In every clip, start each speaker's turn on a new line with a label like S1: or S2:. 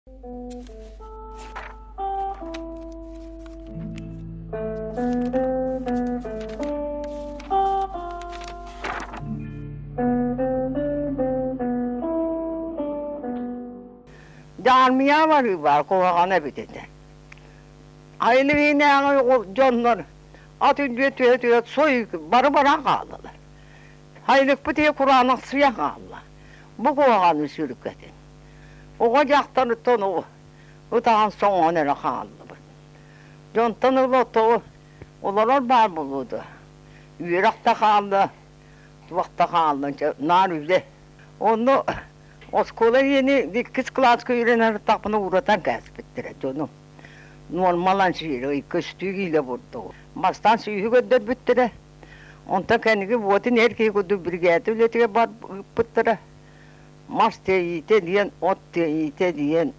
S1: Дьаармыйа барыы баар куһаҕана эбит этэ. Айылыгынааҕы дьоннор ат үрдүө түһэ-түһэ сой бары баран хааллылар. Айылыкпыт ийэ кураанахсыйа хаалла. Бу куһаҕаны сүркэтин. Оҕо дьахтарыттан ытаһан соҥоон эрэ хааллыбыт. Дьонтон ыла тоҕо олорор баар буолуо дуо? Үөрэх да хаалла, туох да хаалла, наар үлэ. Онно оскуола диэни иккис кылааска үөрэнэр аттахпына ууратан кээспиттэрэ дьонум. Нуормалаан сиэри көстүү киилэ бурдугу. Бастаан сүүһү көрдөрбүттэрэ. Онтон кэнники буотун эр киһи курдук биригээдэ үлэтигэр барбыттара. Мас тиэйиитэ диэн, от тиэйиитэ диэн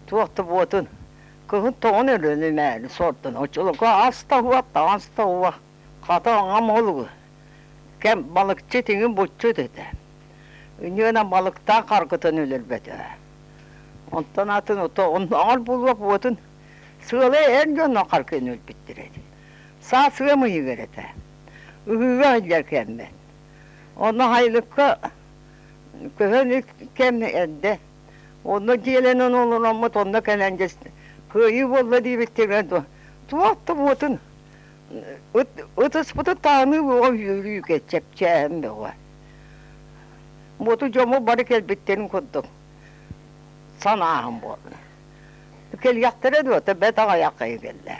S1: туох да буотун кыһын тоҕон өлөнүмээри сордон оччолорго ас да уһуох, таҥас да уһуох. Хата аҥам ол кэм балыкчыт иҥин буччут этэ. Үнүөнэн балыктаах харгытын өлөрбөтө. Онтон атын оннооҕор булуох буотун сыалай эр дьонно харгыны өлбүттэр этэ. Саас ыам ыйыгар этэ. Ыһыыга сылдьар кэммин. Онно Хайылыкка көһөн кэм эрдэ. Онно дьиэлэнэн олороммут, онно кэлэн дьэ кыайыы буолла диэбиттэригэр дуо, туох да буотун ытыспыты тааныы бөҕө үөрүүгэ чэпчээһин бөҕө. Буоту дьомо бары кэлбиттэрин курдук санааһын буолла. Кэлиэхтэрэ дуо, бэт аҕыйах киһи кэллэ.